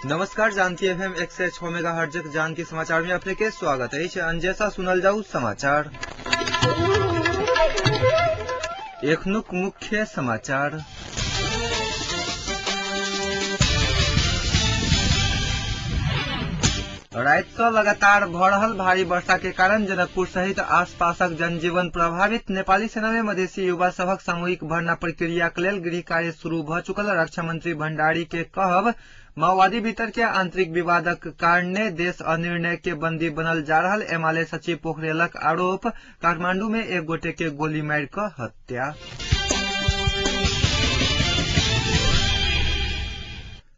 नमस्कार, Janaki FM 106 megahertz Janaki समाचार में अपने के स्वागत है। अंजेसा सुनल जाऊ समाचार। एखनुक मुख्य समाचार। रात से लगातार भ रहल भारी वर्षा के कारण जनकपुर सहित आसपासक जनजीवन प्रभावित। नेपाली सेना में मधेसी युवा सभक सामूहिक भर्ना प्रक्रिया के लेल गृह कार्य शुरू भ चुकल रक्षा मंत्री भंडारी के कहब। माओवादी भीतर के आंतरिक विवादक कारणे देश अनिर्णय के बंदी बनल जा रहल एमाले सचिव पोखरेलक आरोप। काठमांडू में एक गोटे के गोली मारि क हत्या।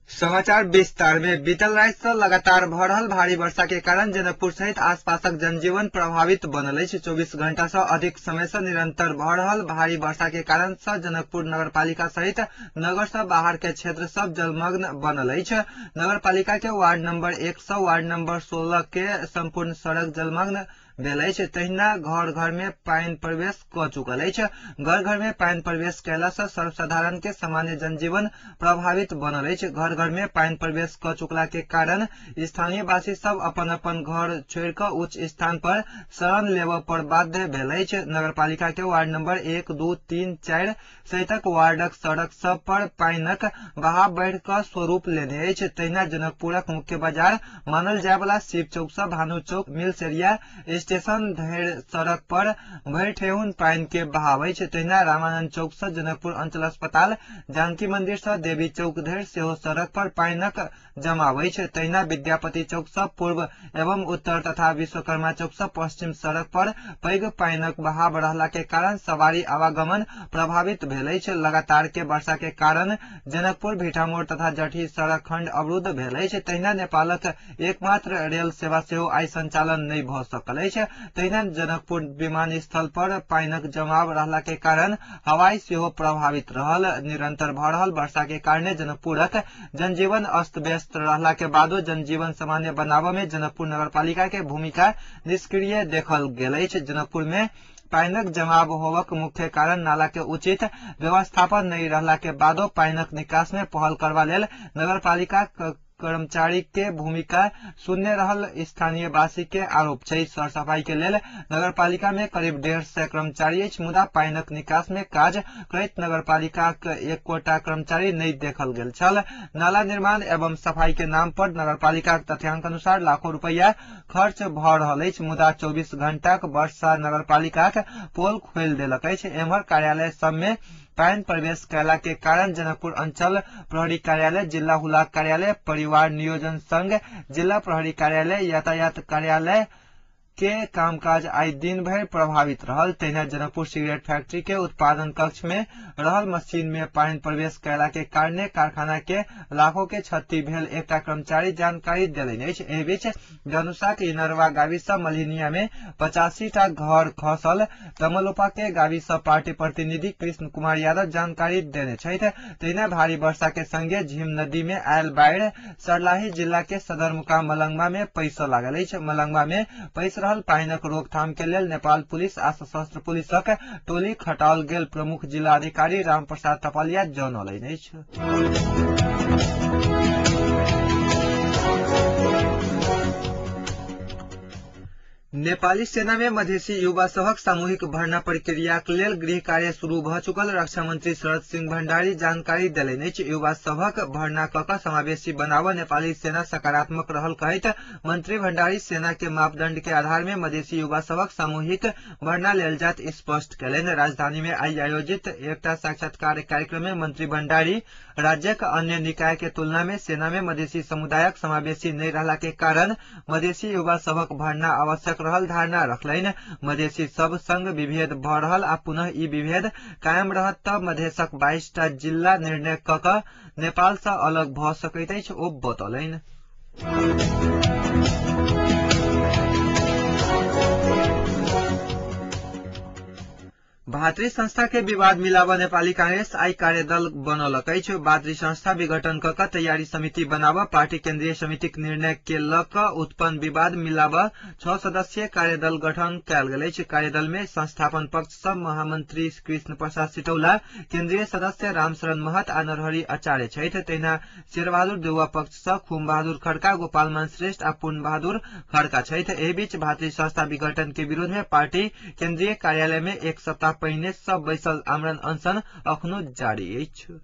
समाचार विस्तार में। बीतल रात से लगातार भ रहल भारी वर्षा के कारण जनकपुर सहित आसपासक जनजीवन प्रभावित बनल अछि। 24 घंटा से अधिक समय से निरंतर भ रहल भारी वर्षा के कारण से जनकपुर नगरपालिका सहित नगर से बाहर के क्षेत्र सब जलमग्न बनल अछि। नगरपालिका के वार्ड नंबर 1 से वार्ड नंबर 16 के संपूर्ण सड़क जलमग्न भेल अछि। तहिना घर घर में पानि प्रवेश क चुकल अछि। घर घर में पानि प्रवेश कयला से सर्वसाधारण के सामान्य जनजीवन प्रभावित बनल अछि। घर घर में पानि प्रवेश क चुकला के कारण स्थानीय वासी सब अपन अपन घर छोड़ क उच्च स्थान पर शरण लेबऽ पर बाध्य भेल अछि। नगरपालिका के वार्ड नंबर 1, 2, 3, 4 सहितक वार्डक सड़क सब पर पानिक बहाव बढ़ि क स्वरूप लेने अछि। तहिना जनकपुरक मुख्य बाजार मानल जाय वाला शिव चौक से भानु चौक मिल्स एरिया स्टेशन धरि सड़क पर भरि ठेहुन पानि के बहाव अछि। तहिना रामानंद चौक से जनकपुर अंचल अस्पताल जानकी मंदिर से देवी चौक धरि सेहो सड़क पर पानिक जमाव अछि। तहिना विद्यापति चौक से पूर्व एवं उत्तर तथा विश्वकर्मा चौक से पश्चिम सड़क पर पैघ पानिक बहाव रहला के कारण सवारी आवागमन प्रभावित भेल अछि। लगातार के वर्षा के कारण जनकपुर भिठामोड़ तथा जटही सड़क खंड अवरुद्ध भेल अछि। तहिना नेपालक एकमात्र रेल सेवा सेहो आइ संचालन नहि भ सकल अछि। तहिना जनकपुर विमानस्थल पर पानिक जमाव रहला के कारण हवाई सेहो प्रभावित रहल। निरंतर भ रहल वर्षा के कारणे जनकपुरक जनजीवन अस्त व्यस्त रहला के बादो जनजीवन सामान्य बनाबय में जनकपुर नगरपालिका के भूमिका निष्क्रिय देखल गेल अछि। जनकपुर में पानिक जमाव होवक मुख्य कारण नाला के उचित व्यवस्थापन नहि रहला के बादो पानिक निकास में पहल करबा लेल नगरपालिका कर्मचारी के भूमिका शून्य रहल स्थानीय वासी के आरोप छै। सरसफाई के लेल नगरपालिका में करीब 150 कर्मचारी अछि, मुदा पानिक निकास में काज करैत नगरपालिका के एकोटा कर्मचारी नहि देखल गेल छल। नाला निर्माण एवं सफाई के नाम पर नगरपालिका के तथ्यांक अनुसार लाखों रुपया खर्च भ रहल अछि, मुदा 24 घंटाक वर्षा नगरपालिकाक पोल खोलि देलक अछि। एम्हर कार्यालय सब में पानि प्रवेश कयला के कारण जनकपुर अंचल प्रहरी कार्यालय, जिला हुलाक कार्यालय, परिवार नियोजन संघ, जिला प्रहरी कार्यालय, यातायात कार्यालय के कामकाज आइ दिन भरि प्रभावित रहल। तहिना जनकपुर सिगरेट फैक्ट्री के उत्पादन कक्ष में रहल मशीन में पानि प्रवेश कयला के कारणे कारखाना के लाखों के क्षति भेल एकटा कर्मचारी जानकारी देलनि अछि। एहि बीच धनुषाक इनरवा गावी सँ मलिनिया में 85 टा घर खसल तमलोपा के गावी सँ पार्टी प्रतिनिधि कृष्ण कुमार यादव जानकारी देने छथि। तहिना भारी वर्षा के संगे झीम नदी में आयल बाढ़ि सर्लाही जिला के सदरमुकाम मलंगवा में पैसऽ लागल अछि। मलंगवा में पैस रहल पानिक रोकथाम के लेल नेपाल पुलिस आ सशस्त्र पुलिसक टोली खटाओल गेल प्रमुख जिला अधिकारी रामप्रसाद थपलिया जनौलनि अछि। नेपाली सेना में मधेसी युवा सभक सामूहिक भर्ना प्रक्रियाक लेल गृह कार्य शुरू भ चुकल रक्षा मंत्री शरद सिंह भंडारी जानकारी देलनि अछि। युवा सभक भर्ना क क समावेशी बनाबऽ नेपाली सेना सकारात्मक रहल कहैत मंत्री भंडारी सेना के मापदंड के आधार में मधेसी युवा सभक सामूहिक भर्ना लेल जात स्पष्ट कयलनि। राजधानी में आइ आयोजित एकटा साक्षात्कार कार्यक्रम में मंत्री भंडारी राज्यक अन्य निकाय के तुलना में सेना में मधेसी समुदायक समावेशी नहि रहला के कारण मधेसी युवा सभक भर्ना आवश्यक रहल धारणा रखलनि। मधेसी सब संग विभेद भ रहल आ पुनः ई विभेद कायम रहत त मधेसक 22 टा जिल्ला निर्णय क क नेपाल सँ अलग भ सकैत अछि, ओ बतौलनि। भातृ संस्था के विवाद मिलाब नेपाली कांग्रेस आई कार्यदल बनौलक अछि। भातृ संस्था विघटन क तैयारी समिति बनाब पार्टी केन्द्रीय समितिक निर्णय के ल क उत्पन्न विवाद मिलाब 6 सदस्यीय कार्यदल गठन कयल गेल अछि। कार्यदल में संस्थापन पक्ष सँ महामंत्री कृष्ण प्रसाद सिटौला, केन्द्रीय सदस्य रामशरण महत आ नरहरि आचार्य छथि। तहिना शेरबहादुर देउवा पक्ष सँ खुम बहादुर खड़का, गोपालमान श्रेष्ठ आ पूर्ण बहादुर खड़का छथि। एहि बीच भातृ संस्था विघटन के विरोध में पार्टी केन्द्रीय कार्यालय में एक सप्ताह पहिने सब बैसल आमरण अनशन अखनो जारी अछि।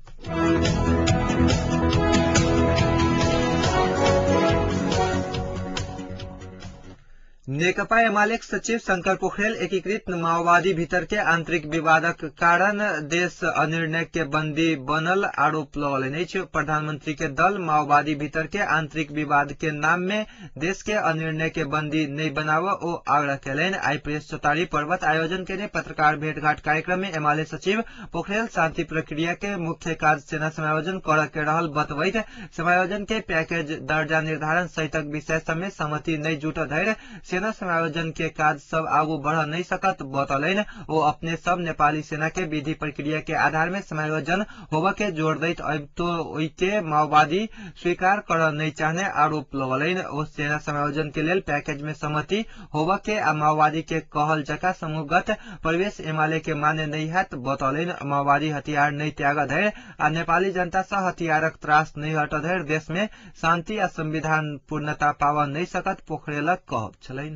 नेकपा एमालेक सचिव शंकर पोखरेल एकीकृत माओवादी भीतर के आंतरिक विवादक कारण देश अनिर्णय के बंदी बनल आरोप लगौलनि अछि। प्रधानमंत्री के दल माओवादी भीतर के आंतरिक विवाद के नाम में देश के अनिर्णय के बंदी नहीं बनाव ओ आग्रह कयलनि। आई प्रेस चौतारी पर्वत आयोजन केने पत्रकार भेंटघाट कार्यक्रम में एमाले सचिव पोखरेल शांति प्रक्रिया के मुख्य काज सेना समायोजन करऽ के रहल बतबैत समायोजन के पैकेज दर्जा निर्धारण सहितक विषय सब में सहमति नहीं जुट धरि सेना समायोजन के काज सब आगू बढ़ नहीं सकत बतौलनि। ओ अपने सब नेपाली सेना के विधि प्रक्रिया के आधार में समायोजन होबय के जोर दैत अबितो ओहि के माओवादी स्वीकार करऽ नहीं चाहने आरोप लगौलनि। ओ सेना समायोजन के लेल पैकेज में सहमति होबय के आ माओवादी के कहल जका समूहगत प्रवेश एमाले के मान्य नहीं हैत बतौलनि। माओवादी हथियार नहीं त्याग धरि आ नेपाली जनता सँ हथियारक त्रास नहीं हट धरि देश में शांति आ संविधान पूर्णता पाबऽ नहीं सकत पोखरेलक कहब छलनि।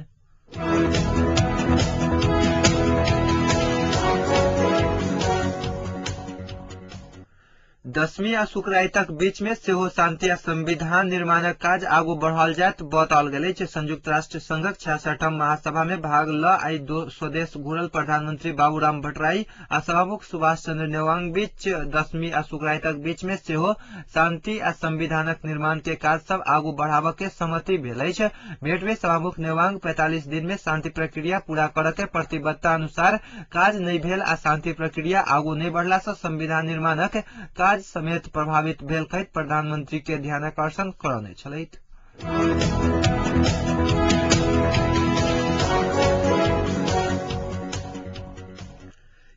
दशमी आ शुक्राइतक बीच में सेहो शांति आ संविधान निर्माणक काज आगू बढ़ाओल जायत बताओल गेल अछि। संयुक्त राष्ट्र संघक 66ठम महासभा में भाग ल आई स्वदेश घुरल प्रधानमंत्री बाबूराम भट्टराई आ सभामुख सुभाष चंद्र नेवांग बीच दशमी आ शुक्राइतक बीच में सेहो शांति आ संविधानक निर्माण के काज सब आगू बढ़ाबऽ के सहमति भेल अछि। भेंट में सभामुख नेवांग 45 दिन में शांति प्रक्रिया पूरा करऽ के प्रतिबद्धता अनुसार काज नहीं भेल आ शांति प्रक्रिया आगू नहीं बढ़ला सँ संविधान निर्माणक काज समेत प्रभावित भेल कहैत प्रधानमंत्री के ध्यानाकर्षण करौने छलथि।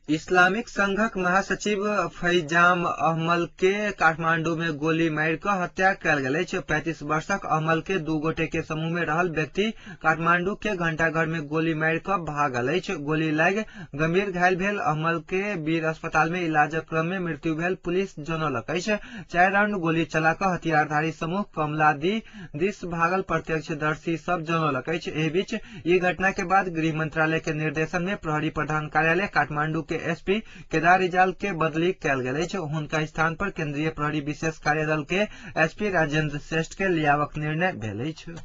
इस्लामिक संघक महासचिव फैजाम अहमल के काठमांडू में गोली मारि कऽ हत्या कयल गेल अछि। 35 वर्षक अहमल के 2 गोटे के समूह में रहल व्यक्ति काठमांडू के घंटाघर में गोली मारि कऽ भागल अछि। गोली लागि गंभीर घायल भेल अहमल के वीर अस्पताल में इलाजक क्रम में मृत्यु भेल पुलिस जनौलक अछि। 4 राउंड गोली चला कऽ हथियारधारी समूह कमलादी दिस भागल प्रत्यक्षदर्शी सब जनौलक अछि। एहि बीच ई घटना के बाद गृह मंत्रालय के निर्देशन में प्रहरी प्रधान कार्यालय काठमांडू के एसपी केदार रिजाल के बदली कयल गेल अछि। हुनका स्थान पर केंद्रीय प्रहरी विशेष कार्यदल के एसपी राजेंद्र श्रेष्ठ के लियाबक निर्णय भेल अछि।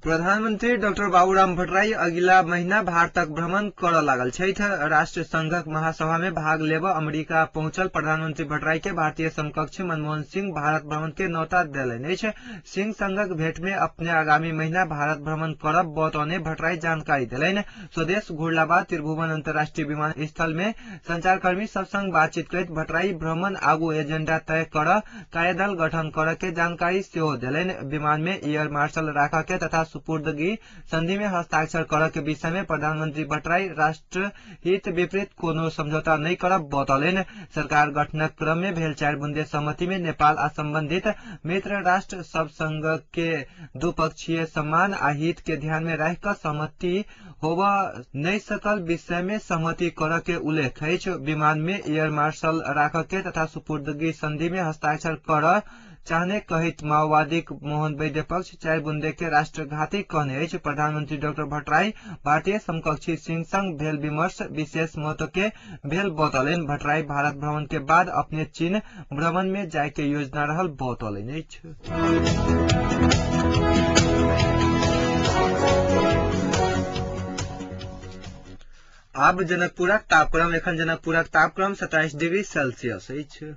प्रधानमंत्री डॉक्टर बाबूराम भट्टराई अगिला महीना भारतक भ्रमण करऽ लागल छथि। राष्ट्र संघक महासभा में भाग लेबऽ अमेरिका पहुंचल प्रधानमंत्री भट्टराई के भारतीय समकक्ष मनमोहन सिंह भारत भ्रमण के न्योता देलनि अछि। सिंह संघक भेंट में अपने आगामी महीना भारत भ्रमण करब बतौने भट्टराई जानकारी देलनि। स्वदेश घुरला बाद त्रिभुवन अंतर्राष्ट्रीय विमानस्थल में संचारकर्मी सब संग बातचीत करैत भट्टराई भ्रमण आगू एजेंडा तय करऽ कार्यदल गठन करऽ के जानकारी सेहो देलनि। विमान में एयर मार्शल राखऽ के तथा सुपुर्दगी संधि में हस्ताक्षर करऽ के विषय में प्रधानमंत्री भट्टराई राष्ट्र हित विपरीत कोनो समझौता नहीं करब बतौलनि। सरकार गठनक क्रम में भेल 4 बुंदे सहमति में नेपाल आ संबंधित मित्र राष्ट्र सब संघ के द्विपक्षीय सम्मान आ हित के ध्यान में राखि कऽ सहमति होबऽ नहीं सकल विषय में सहमति करऽ के उल्लेख अछि। विमान में एयर मार्शल राखऽ के तथा सुपुर्दगी संधि में हस्ताक्षर करऽ चाहने कहित माओवादी मोहन वैद्य पक्ष 4 बुंदे के राष्ट्रघाती कहने अछि। प्रधानमंत्री डॉक्टर भट्टराई भारतीय समकक्षी सिंह संग भेल विमर्श विशेष महत्व के भेल बतौलनि। भट्टराई भारत भ्रमण के बाद अपने चीन भ्रमण में जाय के योजना रहल बतौलनि अछि। आब जनकपुरक तापक्रम। एखन जनकपुरक तापक्रम 27 डिग्री सेल्सियस अछि।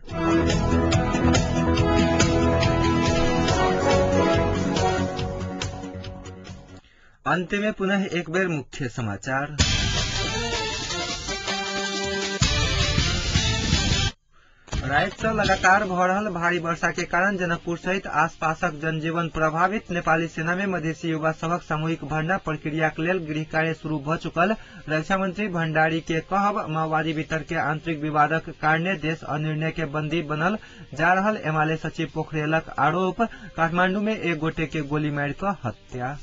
अंत में पुनः एक बेर मुख्य समाचार। राति सँ लगातार भऽ रहल भारी वर्षा के कारण जनकपुर सहित आसपासक जनजीवन प्रभावित। नेपाली सेना में मधेसी युवा सभक सामूहिक भर्ना प्रक्रियाक लेल गृह कार्य शुरू भऽ चुकल रक्षा मंत्री भंडारी के कहब। माओवादी भीतर के आंतरिक विवादक कारणे देश अनिर्णय के बंदी बनल जा रहल एमाले सचिव पोखरेलक आरोप। काठमांडू में एक गोटे के गोली मारि कऽ हत्या।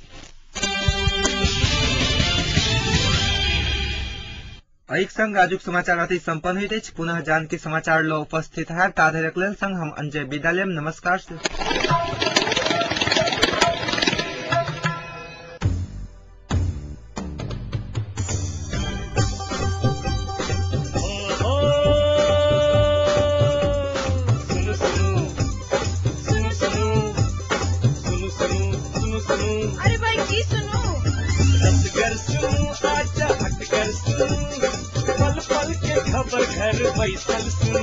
एहिक संग आजुक समाचार अति सम्पन्न होइत अछि। पुनः जानकी समाचार ल उपस्थित है, ताधरिक लेल संग हम अंजय विदा लेब। नमस्कार। सुनु सुनु सुनु सुनु सुनु सुनु सुनु। अरे भाई की सुनू? रसगर सुनु, आजा हटकर सुनु, पल पल के खबर घर बैसल सुनु।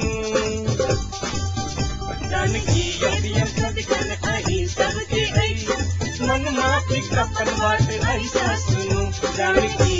जानकी अभियम सदगन अही सबके ऐ, मन माफिक अपन बात ऐसा सुनु। जानकी